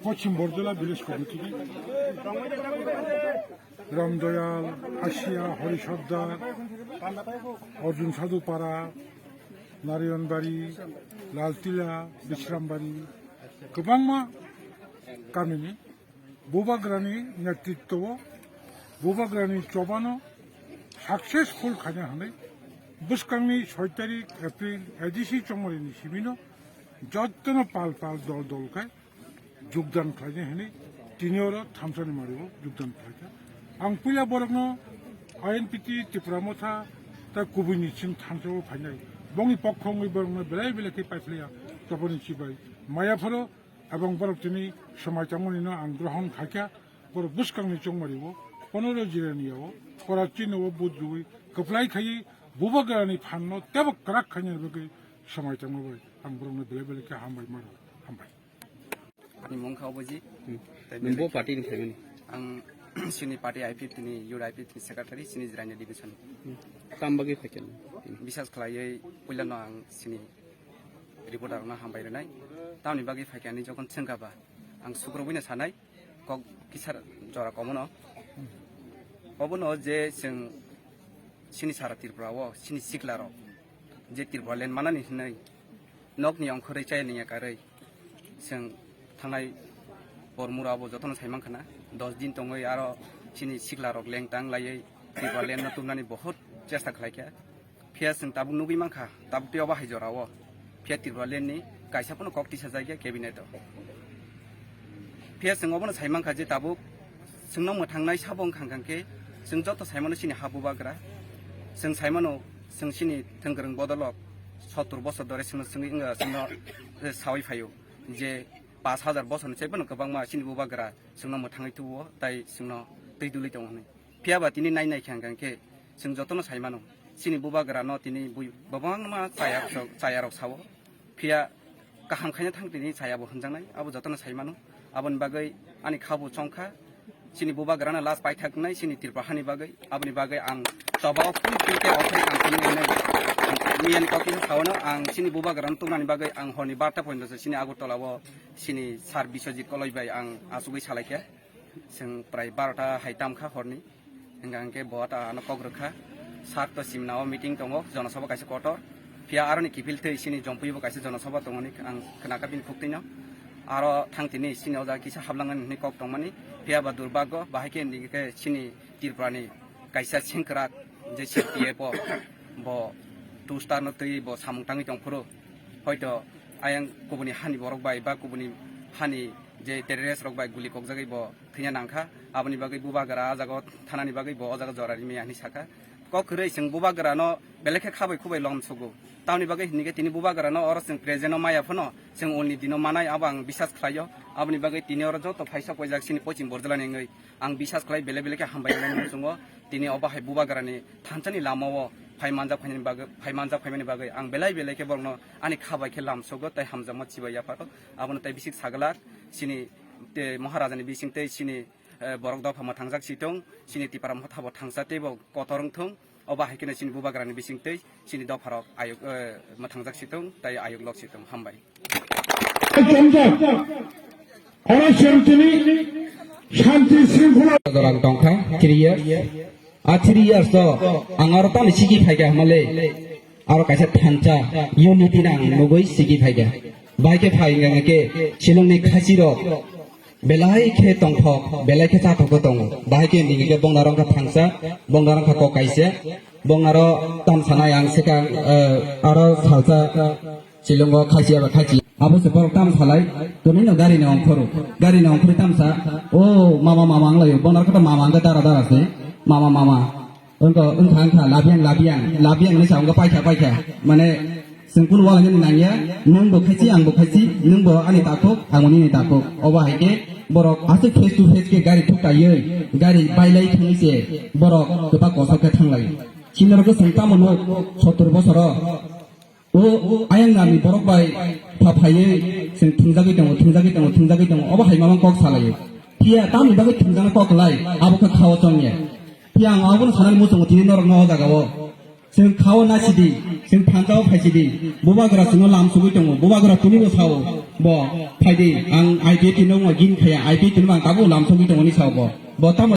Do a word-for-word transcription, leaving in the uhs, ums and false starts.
Poschim Borjola Village Committee ni Ramdoyal, Hasia, Horisodda, Arjun Sadhupara, Narayanbari, Laltila, Bishrambari, kwbangma kamini Bubagrani netritwo o, Bubagrani chobano successful khaina hwnwi bwskangni soi tarik April A D C chongmarini simino jotono pal pal dol dol khe jogdan khlainai hwnwi tini oro thamsani mario jogdan khlaikha. Ang puila borokno I N P T, Tipra Motha tei kubuini chwng thamsao phainai. Bongni pokho wngwi borokno belai belai khe paiphlaiya. Chobani chibai maya phoro Abang borok tini somai tangmani no ang grohon khaikha, borok bwskangni chongmari o, ponoro jirani o, Karachi no o budrui, kwplai khai, Bubagrani phan no tebo kwrak khaina bagwi somai tangma bai ang borokno belai belai khe hambai maro, hambai. Ani mung kha Oboji. Hmm. Tei Nung bo belai party ni phaimani? Ang sini party I P F T ni, youth I P F T ni secretary, sini jirani division. Hmm. Tam bagwi phaikha nung? Bisas khlaiwi puila no ang sini reporter no hambai rwnai. Tamni bagwi phaikha ani jokon swngkha ba, ang sukrubui no sanai, kok kisar jora komono. Obono je chwng sini sara Tripura o, sini sikla rok je Tripura land manani hinwi nokni ongkhorwi chaya ningya karwi chwng thangnai por mura bo jotono saimankha na, dos din tongwi aro sini sikla rok lengtang laiwi Tripura land no tumnani bohot chesta khlaikha. Phiya chwng tabuk nugwi mankha, tabuk tei obo hai jora o. Phiya Tripura land ni kaisa phano kok tisa jakya cabinet o. Phiya chwng obono sai mankha je tabuk chwngno mwthangnai sabo wngkha hwnkhe chwng joto saimano chini ha bubagra. Chwng saimano chwng chini thwngkwrwng bodolok sottur bosor dore chwngno chwngwi wngya chwngno sawi phaio je pash hajar bosorni chaiphano kwbangma chini bubagra chwngno mwthangwi tubuo tei chwngno twi dulwi tongo hwnwi. Phiya ba tini nai nai khe hwnkha khe chwng jotono sai mano, chini bubagra no tini bui-, kwbangma chaya rok, chaya rok sao. Phiya kaham khaina thang tini chaya bo hwnjaknai, abo jotono sai mano. Aboni bagwi ani kha bo chongkha, chini bubagra no last paithak wngnai chini Tripura hani bagwi. Aboni bagwi ang choba o pui pui khe okhorni ang tini nai nai. Miyani kok kisa sao no ang chini bubagra no tubunani bagwi ang horni barta pointo se chini Agartala o chini sir Biswajit Koloi bai ang achugwi salai khe. Chwng prai barota hai tamkha horni. Hwnkha hwnkhe bo ta ano kok rwkha. Sir to simna o meeting tongo, jonosabha kaisa kotor. Phiya aroni kiphil twi chini Jompui bo kaisa jonosabha tongo hwnwi ang khwnakha bini khuktwino. Aro thang tini chini o jaga kisa hablangani hwnwi kok tongmani. Phiya ba durbago, bahai khe hwnwi khe chini Tripura ni kaisa sengkrak je C P F o bo two star no twi bo samung tangwi tongphuru. Hoito ayang kubuni hani borok bai ba kubuni hani je terrorist rok bai guli kokjagwi bo thwina nangkha. Aboni bagwi bubagra ah jagao thanani bagwi bo o jaga jora rimaya hinwi sakha. Kok kwrwi chwng bubagra no belai khe khabai khubai lom sugo. Tamoni bagwi hinkhe tini bubagra no oro chwng present o maya phano chwng ulni dino manai abo ang bisas khlaio. Aboni bagwi tini oro joto phaisa poijak chini Poschim Borjolani wngwi ang bisas khlai belai belai khe hambai wngnai muchungo. Tini obo hai bubagrani thansani lama o phai manjak phainani bagwi, phai manjak phaimani bagwi ang belai belai khe borokno ani kha bai khe lam sogo tei hamjakma chibai yapharo. Abono tei bisik saglar chini, te, Maharajani bising tei chini, eh, borok dopha mwthangjak si tong, chini Tipra Motha bo thangsa tei bo kotor wng thung. Obo hai kheno chini bubagrani bising tei chini dopharok ayuk, eh, mwthangjak si tong tei ayuk lok si tong. Hambai. Oro chwng tini shanti shringkhola. Jorang tongkha three years. A three years o ang aro tani sigi phaikha hwnmale. Aro kaisa thansa unity no ang nugwi sigi phaikha. Bahai khe phai hwnka hwnkhe Shillong ni khasi rok belai khe tongthok, belai khe chathok khe tongo. Bahai khe hwnwi hwnkhe bongna rok wngkha thansa, bongna rok wngkha kok kaisa, bongna ro tam sanai ang swkang, eh, aro salsa. Shillong o khachi aba khachi. Abo se borok tam salai, tonino gari ni ongkhoro. Gari ni ongkhorwi tam sa, "O mama, mama," wng laio. Bono khe to mama wngkha dara dara se. "Mama, mama." Wngkha, wngkha, wngkha, labiang, labiang, labiang hinwi sa wngkha paikha, paikha. Mane, chwng kunu wala nini nangya, nwng bo khachi, ang bo khachi, nwng bo ani takhuk, ang bo nini takhuk. Obo hai khe borok aswk face to face khe gari thuktaiwi, gari bailai thangwi se borok kwbak kosom khe thanglaio. Chini rok chwng tamo nuk sottur bosoro. O ayang nani borok bai pha phaiwi chwng thwngjagwi tongo, thwngjagwi tongo, thwngjagwi tongo, obo hai mama kok salaio. Phiya tamni bagwi thwngjana kok lai, abo khe khao chongya. Phiya ang abono sanani muchungo tini norokno o jagao. Chwng khao na sidi, chwng phanjao phai sidi. Bubagra chwngno lam sugwi tongo. Bubagra tini bo sao. Bo phaidi, ang I P F T no wngma gin khaya, I P F T no ang tabuk lam sugwi tongo ni sao bo. Bo tamo